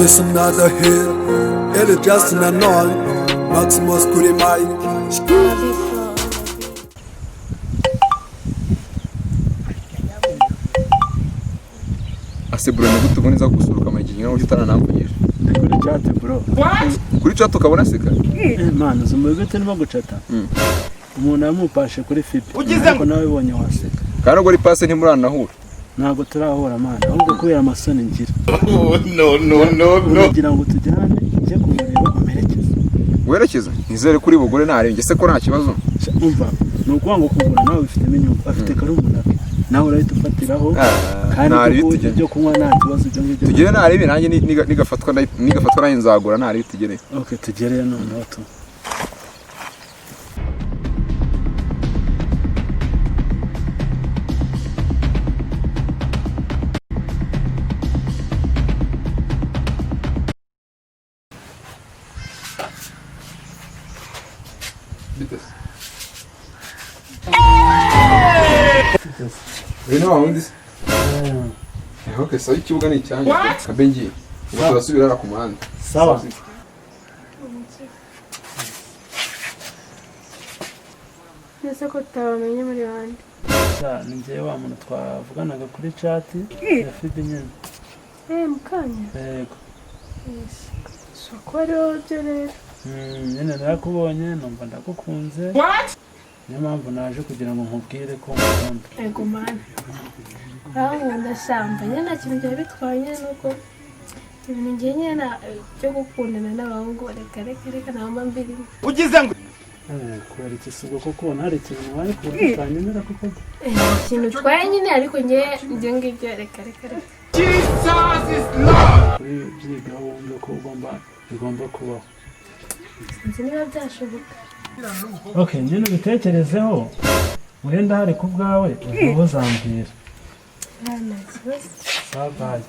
It's another hit. It is just an annoying. Maximus kuri mic. Ase bro, ni gute ubona nza kugusura ukamara igihe kingana gutyo utaranamvugisha? Ndi kuri chat, bro. Kuri chat ukabona seka? Eh man, uzi umugwi turimo gucata? Umuntu yamupashe kuri FB, ariko nawe ubonye waseka. Kandi ubwo ari pase ntimuranahura? Ntabwo turahura man, ahubwo kubera amasoni ngira. No, no, no, no. Kugira ngo tujyane njye kumureba amerekeze. Werekeza nizere kuri bugure ntarengye se ko nta kibazo. Sha, umva, ni ukuvuga ngo kugura nawe bifitemo inyungu, afite karumuna ke nawe urahita ufatiraho. Ah, kandi ntari ibyo tugere. ibyo kunywa nta kibazo ibyo ngibyo. Tugere ntarebe nanjye nigafatwa nigafatwa nanjye nzagura ntarebe tugere. Ok, tugereyo noneho tu. Uyu ni wa wundi se? Ok, sawa, ikibuga ni icyanyu. Kabe ngiye. Ubu turasubira hariya ku muhanda. Sawa. Mbese ko tutabamenye muri bande? Sha, ni njyewe wa muntu twavuganaga kuri chat ya FB nyine. Eh, mukanya. Yego. Si uko ari wowe byo rero. Nyine narakubonye numva ndagukunze, niyo mpamvu naje kugira ngo nkubwire ko ngukunda. Ego mana. Urankunda shamba nyine, nta kintu byari bitwaye nyine, nuko ibintu ngiye nyine byo gukundana n'abahungu, reka reka reka, nta mba mbirimo. Eh, kubera iki si ubwo koko ubona hari ikintu waye ku buryo utanyemera kuko? Eh, nta kintu utwaye nyine, ariko ngewe ibyo ngibyo reka reka reka. Kuri byigaho wumve ko ugomba bigomba kubaho. Sinzi niba byashoboka. Ok, nyine ubitekerezeho, wenda hari ku bwawe ubwo uzambwira. Ah, nta kibazo. Sawa, bye.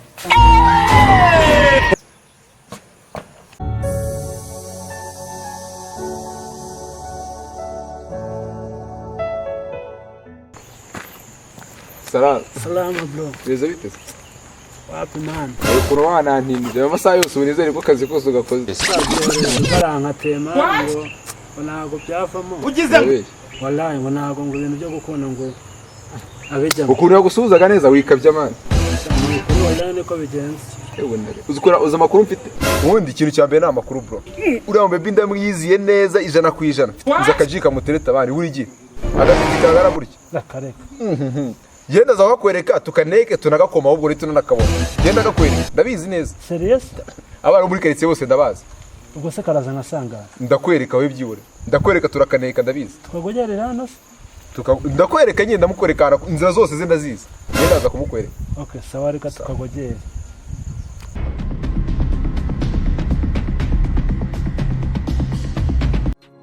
Salam. Salama bro. Bimeze bite se? Wapi man. Ukuntu wanantindije ayo masaha yose, ubu nizere ko akazi kose ugakoze. Barankatema ngo ntabwo byavamo. Urabeshya. Wallahi ngo ntabwo ngo ibintu byo gukunda ngo abijyamo. Ukuntu yagusuhuzaga neza wikabye amana. Ni ukuri, wallahi niko bigenze. Yewe ndare. Uzi ukuntu uzi amakuru mfite? Ubundi ikintu cya mbere ni amakuru, bro. Uriya mubebe ndamwiziye neza 100%. Nzi akaji kamutereta abandi buri gihe. Agafite kangana gutya. Rakareka. Genda aza bakwereka tukaneke tunagakoma, ahubwo rero tunanakabona. Genda akakwereka ndabizi neza. Serious? Abana bo muri karitsiye bose ndabazi. Ubwo se karaza nkasanga? Ndakwereka wowe byibure. Ndakwereka turakaneka ndabizi. Twagogerera hano se? Ndakwereka nyine, ndamukwereka inzira zose ze ndazizi. Genda aza kumukwereka. Ok, sawa, reka tukagogere.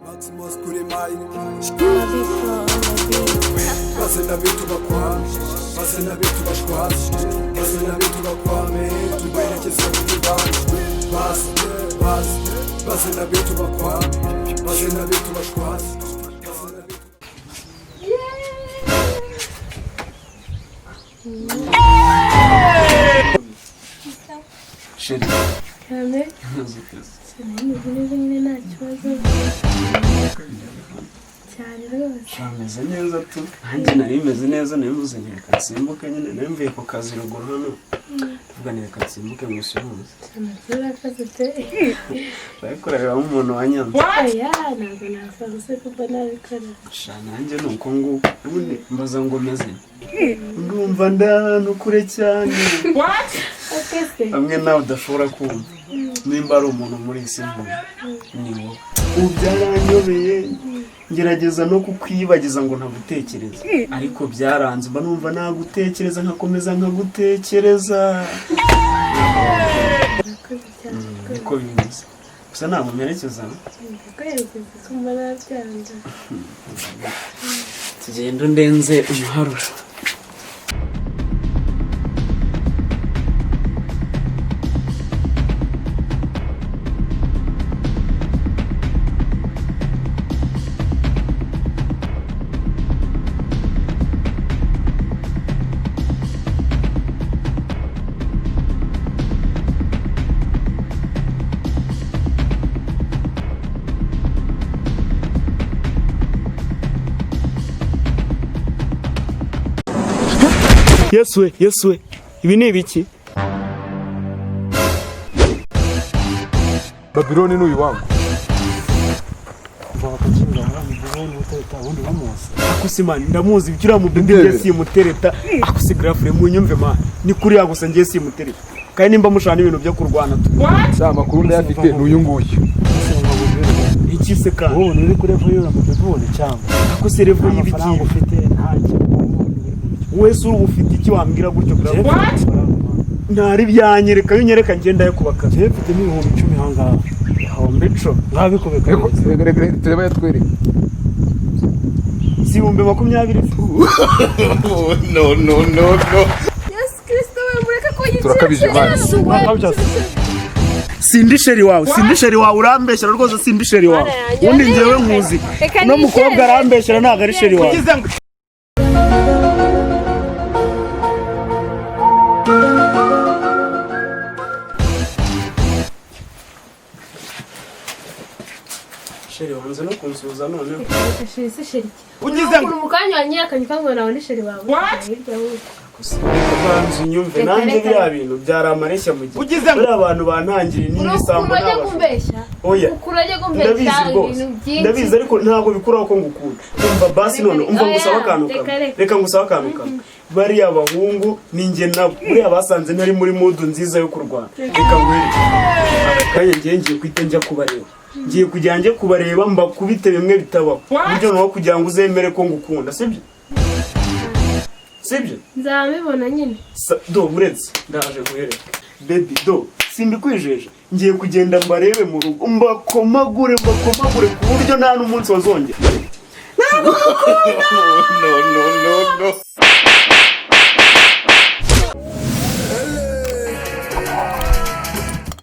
Maximus kuri mic. Bazina bitu bakwame. Bazina bitu bashwaze. Bazina bitu bakwame. Tuberekeze muri banki. Baz, baz. Bazina bitu bakwame. Bazina bitu bashwaze. Bazina bitu. Sheri. Cyane. Sinameze neza nyine, nta kibazo. Cyane rwose. Ameze neza tu. Nanjye nari meze neza, nari mvuze nti reka nsimbuke nyine, nari mvuye ku kazi ruguru hano. Tuvuga nti reka nsimbuke musuhuze. Amakuru urakoze pe. Ariko urareba nk'umuntu wanyanze. Oya, ntabwo nasanze kuko nabikora. Sha, nanjye ni uko nguko. Ubundi mbaza ngo meze. Ndumva ndahano kure cyane. Ok se. Hamwe nawe udashobora kumva. Nimba ari umuntu muri iyi si nkunda, ni wowe. Ubu byaranyobeye, ngerageza no kukwibagiza ngo ntagutekereza, ariko byaranze, mba numva nagutekereza nkakomeza nkagutekereza. Urakoze cyane rwose. Niko bimeze gusa, ntabwo mperekeza. Ndakwerekeza ko mbona byanze. Tugenda ndenze umuharuro. Yesu we, Yesu we, ibi ni ibiki? Babiloni n'uyu wangu. Mva bakakibura mubibone utereta ubundi bamuzi. Ako man, ndamuzi ibyo uriya mubebe. Ndebera. Ngiye simutereta. Ako si grafure, munyumve man, ni kuriya gusa, ngiye simutereta. Kandi nimba mushaka n'ibintu byo kurwana tu. Sha, amakuru ndayafite, ni uyu nguyu. Ese ngo mubwire. Iki se kandi? Wowe uri kuri level y'uriya mubibone cyangwa Ako se level nta y'ibiki? mafaranga ufite, nta kintu. Wese uri ufite iki wambwira gutyo, grafure? Ntari byanyereka, iyo unyereka ngenda yo kubaka. Njyewe mfitemo 10,000 aha ngaha. 10,000? Mwabikubika. Reka reka reka turebe ayo twereka. Si 20,000? Yesu Kirisito we, mureke kunyicira. Turakabije, man. Yesu we. Sindi chéri wawe, sindi chéri wawe, urambeshyera rwose, sindi chéri wawe. Mana yanjye, Ubundi njyewe reka- nkuzi. Reka Uno mukobwa nishyire. arambeshyera, ntabwo ari chéri wawe. Chéri wanze no kunsuhuza noneho. Reka chéri se, chéri ki? Ukuntu mu kanya wanyihakanye ukambwira nawe ni chéri wawe. Hirya wowe. Banza unyumve. Reka, Nanjye reka. biriya bintu byari amareshya mu gihe bariya abantu bantangiriye n'ibisambo Ukuntu ajya n'abajura. kumbeshya. Oya. Ukuntu ajya kumbeshya Ndabizi rwose. ibintu byinshi. Ndabizi, ariko ntabwo bikuraho ko ngukunda. Umva basi Reka, none reka. umva, Oya, ngusaba akantu reka, kamwe. reka. Reka ngusaba akantu kamwe. Bariya bahungu ni njye nabo, buriya basanze ntari muri mood nziza yo kurwana. Reka nkwereke akanya, ngiye guhita njya kubareba, ngiye kujya njye kubareba mbakubite bimwe bitabaho, buryo nawe kugira ngo uzemere ko ngukunda, sibyo? Sibyo? Nzabibona nyine. Do uretse ndaje guhereka baby, do simbikwijeje, ngiye kugenda mbarebe mu rugo, mbakomagure, mbakomagure ku buryo nta n'umunsi wazongera. No, no, no, no.